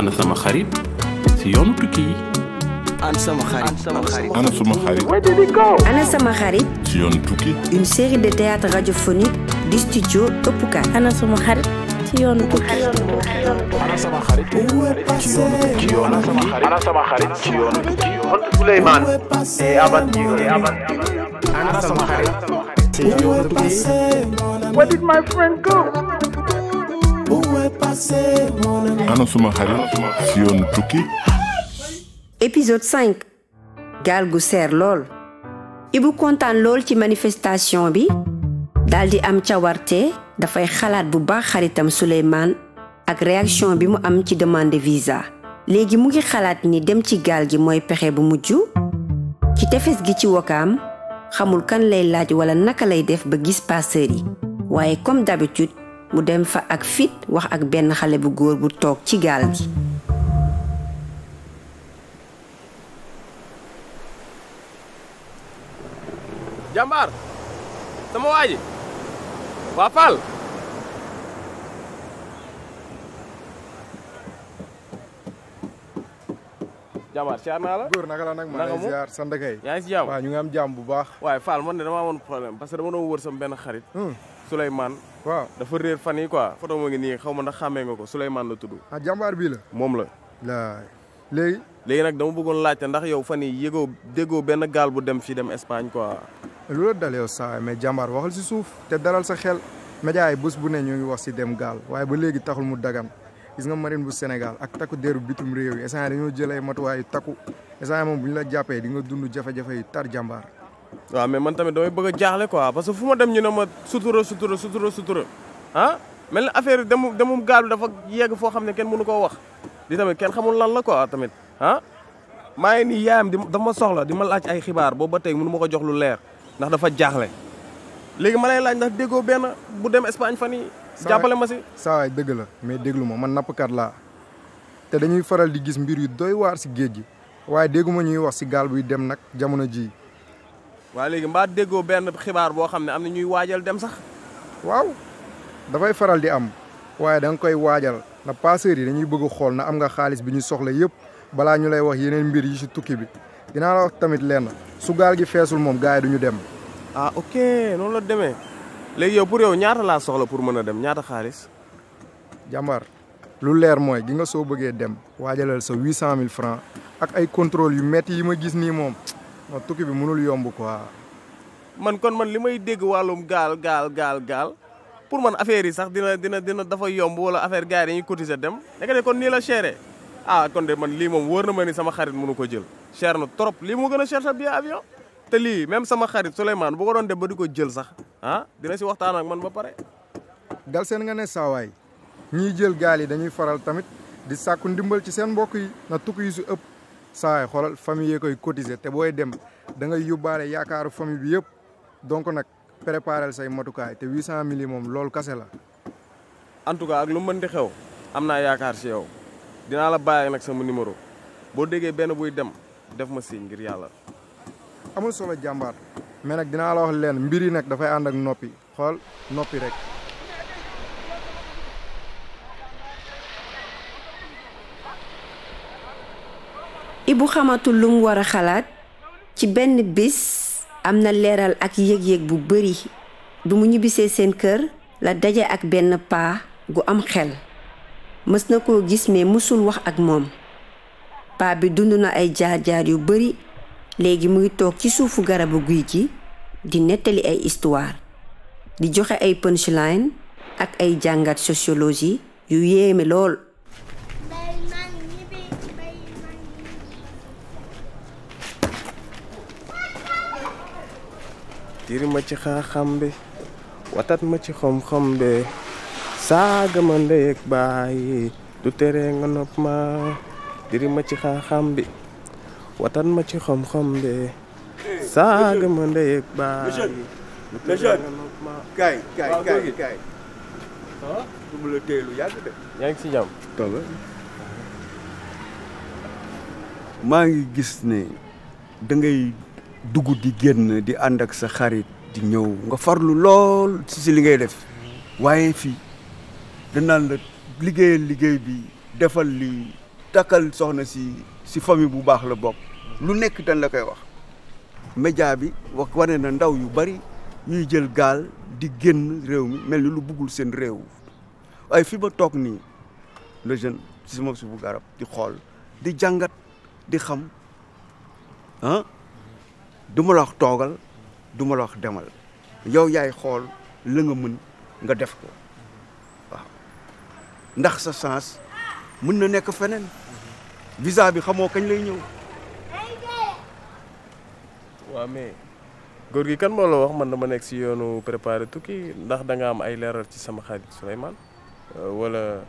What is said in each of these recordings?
ana sama xarit si yoonu tukki yi. ana sama xarit. ana sama xarit. Ana sama xarit. si yoonu tukki. Une série de théâtre radiophonique du studio Ëppukaay. Ana sama xarit ci yoonu tukki. Ana sama xarit ci yoonu tukki. Ana sama xarit ci yoonu tukki. Souleymane et aventure. Ana sama xarit ci yoonu tukki. Where did my friend go? ana sama xarit si yoonu tukki. Épisode 5. gaal gu seer lool. Ibu kontaan lool ci manifestation bi daldi am cawarte dafay xalaat bu baax xaritam Souleymane ak réaction bi mu am ci demande visa. léegi mu ngi xalaat ni dem ci gaal gi mooy pexe bu mujj. ci tefes gi ci Wakaam xamul kan lay laaj wala naka lay def ba gis passeur yi waaye comme d'habitude mu dem fa ak fit wax ak benn xale bu góor bu toog ci gaal gi. Jambar sama waaji waa Fall Jambar siyaar naa la góor naka la nag ma lay ziar sant kay yaa ngi si jàmm waaw ñu ngi am jàmm bu baax waaye Fall man de dama amoon problème parce que dama doon wër sama benn xarit Souleymane waaw dafa réer fan yi quoi photo moo ngi nii xaw ma ndax xàmmee nga ko Souleymane la tudd ah jàmbaar bii la moom la léegi nag dama bëggoon laajte ndax yow fan yi déggoo benn gaal bu dem fii dem Espagne quoi lu la dal yow saa mais jàmbaar waxal si suuf te dalal sa xel média yi bés bu ne ñu ngi wax si dem gaal waaye ba léegi taxul mu dagan gis nga marine bu Sénégal ak takku deeru bitum réew yi instant dañoo jël ay matuwaay yu takku instant moom bu ñu la jàppee di nga dund jafe-jafe yu tar jàmbaar waaw mais man tamit damay bëgg a jaaxle quoi parce que fu ma dem ñu ne ma sutura ah mel ni affaire yi demum gaal bi dafa yegg foo xam ne kenn mënu koo wax di tamit kenn xamul lan la quoi tamit ah maa ngi nii yaayam dafa ma soxla di ma laaj ay xibaar boobu ba tey mënu ma ko jox lu leer ndax dafa jaaxle léegi ma lay laaj ndax déggoo benn bu dem Espagne fan yi jàppale ma si saa waay dëgg la mais déglu ma man nappkat laa te dañuy faral di gis mbir yu doy waar si géej gi waaye dégguma ñuy wax si gaal buy dem nag jamono ji waaw léegi mbaa déggoo benn xibaar boo xam ne am na ñuy waajal dem sax waaw dafay faral di am waaye da nga koy waajal na passeurs yi dañuy bëgg a xool na am nga xaalis bi ñu soxla yëpp balaa ñu lay wax yeneen mbir yi si tukki bi dinaa la wax tamit lenn su gaal gi feesul moom gars yi duñu dem ah ok noonu la demee léegi yow pour yow ñaata laa soxla pour mën a dem ñaata xaalis jàmbaar lu leer mooy gi nga soo bëggee dem waajalal sa 800 000 francs ak ay contrôle yu metti yi ma gis nii moom non tukki bi mënul yomb quoi man li may dégg wàllum gaal pour man affaire yi sax dina dafa yomb wala affaire gars yi dañuy cotiser dem nekk de kon nii la chéré ah kon de man lii moom wóor na ma ni sama xarit mënu ko jël cher na trop lii moo gën a cher sa billet avion te lii même sama xarit Souleymane bu ko doon dem ba di ko jël sax ah dina si waxtaan ak man ba pare dal seen nga ne saawaay ñiy jël gaal yi dañuy faral tamit di sàkku ndimbal ci seen mbokk yi na tukki yi su ëpp saawaay xoolal famille yee koy cotiser te booy dem da ngay yóbbaale yaakaaru famille bi yëpp donc nag préparel say matukaay te 800 000 yi moom loolu kase la en tout cas ak lu mën di xew am naa yaakaar si yow dinaa la bàyyi nag sama numéro boo déggee benn buy dem def ma signe ngir yàlla amul solo jàmbaar mais nag dinaa la wax leen mbir yi nag dafay ànd ak noppi xool noppi rek Ibu xamatul lu mu war a xalaat ci benn bis am na leeral ak yëg-yëg bu bari bi mu ñibbisee seen kër la daje ak benn paa gu am xel mës na koo gis mais mësul wax ak moom paa bi dund na ay jaar-jaar yu bari léegi mu ngi toog ci suufu garabu guy gi di nettali ay histoire di joxe ay punchline ak ay jàngat sociologie yu yéeme lool. tiri ma ci xaaxam bi watat ma ci xom-xom bi saaga ma ndey ak baay du tere nga nopp ma tiri ma ci xaaxam bi watat ma ci xom-xom bi saaga ma ndey ak baay du tere nga nopp ma kaay du mu la teelu yàgg de yaa ngi si jàmm toga maa ngi gis ne da ngay dugg di génn di ànd ak sa xarit di ñëw nga farlu lool si li ngay def waaye fii danaan la liggéeyal liggéey bi defal li takkal soxna si famille bu baax la bokk lu nekk dañ la koy wax média bi wax wane na ndaw yu bari ñuy jël gaal di génn réew mi mel ni lu buggul seen réew waaye fi ma toog nii le jeune si sama suufu garab di xool di jàngat di xam du ma la wax toogal du ma la wax demal yow yaay xool la nga mën nga def ko waaw ndax sa chance mën na nekk feneen visa bi xamoo kañ lay ñëw. waaw mais góor gi kan moo la wax man dama nekk si yoonu préparé tukki ndax da nga am ay leeral ci sama xarit Souleymane wala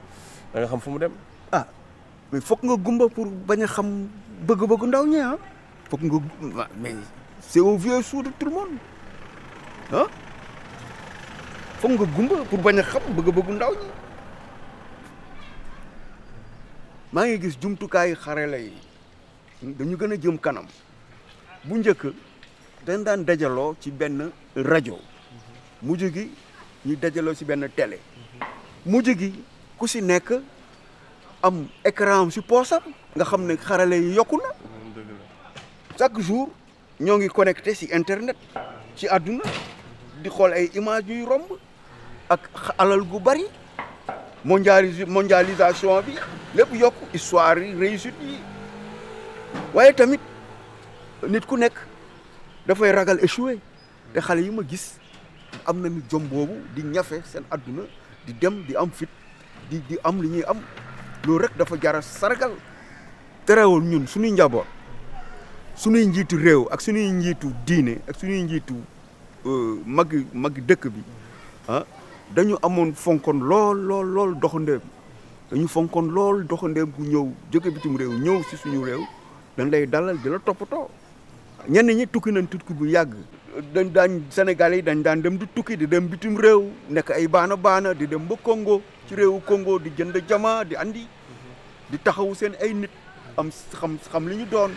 da nga xam fu mu dem. ah mais foog nga gumba pour bañ a xam bëgg-bëggu ndaw ñi ah foog nga mais c'est au vieux sourd de tout le monde ah foog nga gumba pour bañ a xam bëgg-bëggu ndaw ñi. maa ngi gis jumtukaayu xarala yi dañu gën a jëm kanam bu njëkk dañ daan dajaloo ci benn rajo mujj gi ñu dajaloo ci benn télé mujj gi ku si nekk am écran si poosam nga xam ne xarala yi yokku na chaque jour ñoo ngi connecté si internet ci àdduna di xool ay image yuy romb ak alal gu bari mondialisation bi lépp yokk histoire yi réussite yi waaye tamit nit ku nekk dafay ragal échoué te xale yi ma gis am nañu jom boobu di ñafe seen àdduna di dem di am fit di am li ñuy am loolu rek dafa jara sargal terewul ñun suñuy njaboot suñuy njiitu réew ak suñuy njiitu diine ak suñuy njiitu magi dëkk bi dañu amoon fonkoon lool doxandeem dañu fonkoon lool doxandeem ku ñëw jóge bitim réew ñëw si suñu réew dañ lay dalal di la toppatoo ñenn ñi tukki nañ tukki bu yàgg dañ daan Sénégalais yi dañ daan dem di tukki di dem bitim réew nekk ay baana di dem ba Congo ci réewu Congo di jënd jama di andi di taxawu seen ay nit am xam li ñu doon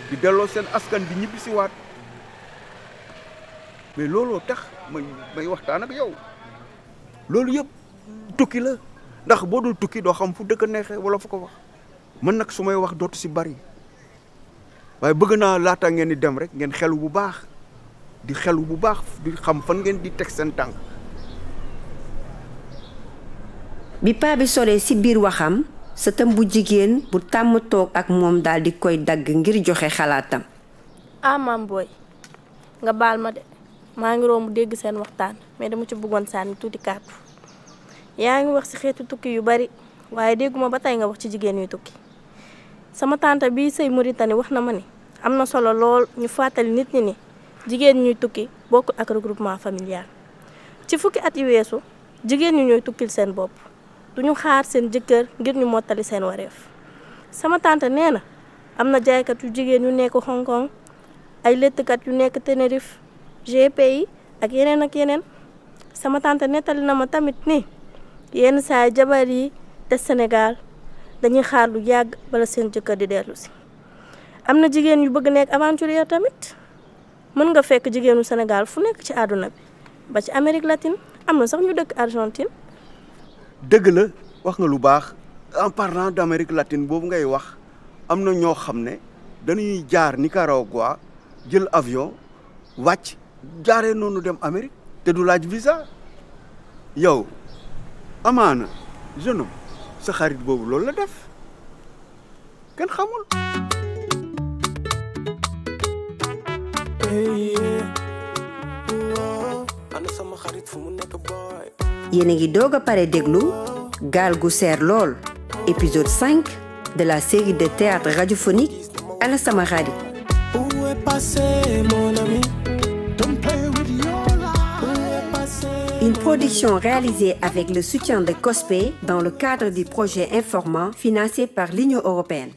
di delloo seen askan di ñibbi si waat mais looloo tax may waxtaan ak yow loolu yëpp tukki la ndax boo dul tukki doo xam fu dëkk neexee wala fu ko wax man nag su may wax dootu si bari waaye bëgg naa laata ngeen di dem rek ngeen xelu bu baax di xam fan ngeen di teg seen tànk. bi paa bi solee ci biir waxam sëtam bu jigéen bu tàmm toog ak moom daal di koy dagg ngir joxe xalaatam. maam booy nga baal ma de maa ngi romb dégg seen waxtaan mais dama ci bëggoon sànni tuuti kàddu yaa ngi wax ci xeetu tukki yu bari waaye dégguma ba tey nga wax ci jigéen ñuy tukki sama tante bii sëy Mauritanie wax na ma ni am na solo lool ñu fàttali nit ñi ni jigéen ñuy tukki bokk ak regroupement familial ci fukki at yu weesu jigéen ñi ñooy tukkil seen bopp duñu xaar seen jëkkër ngir ñu mottali seen wareef sama tante nee na am na jaaykat yu jigéen yu nekk Hong Kong ay lettkat yu nekk Tenerife GPI ak yeneen sama tante nettali na ma tamit ni yenn saa jabar yi te Sénégal dañuy xaar lu yàgg bala seen jëkkër di dellu si am na jigéen yu bëgg nekk aventurier tamit mën nga fekk jigéenu Sénégal fu nekk ci àdduna bi ba ci Amérique latine am na sax ñu dëkk Argentine. dëgg la wax nga lu baax en parlant d'Amérique latine boobu ngay wax am na ñoo xam ne dañuy jaar Nicaragua jël avion wàcc jaaree noonu dem Amérique te du laaj visa yow amaana jeune homme sa xarit boobu loolu la def kenn xamul. yéen a ngi doog a pare déglu gaal gu seer lool épisode 5 de la série de théâtre radiophonique Ana Sama Xarit. Une production réalisée avec le soutien de COSPE dans le cadre du projet Informant financé par l'Union européenne.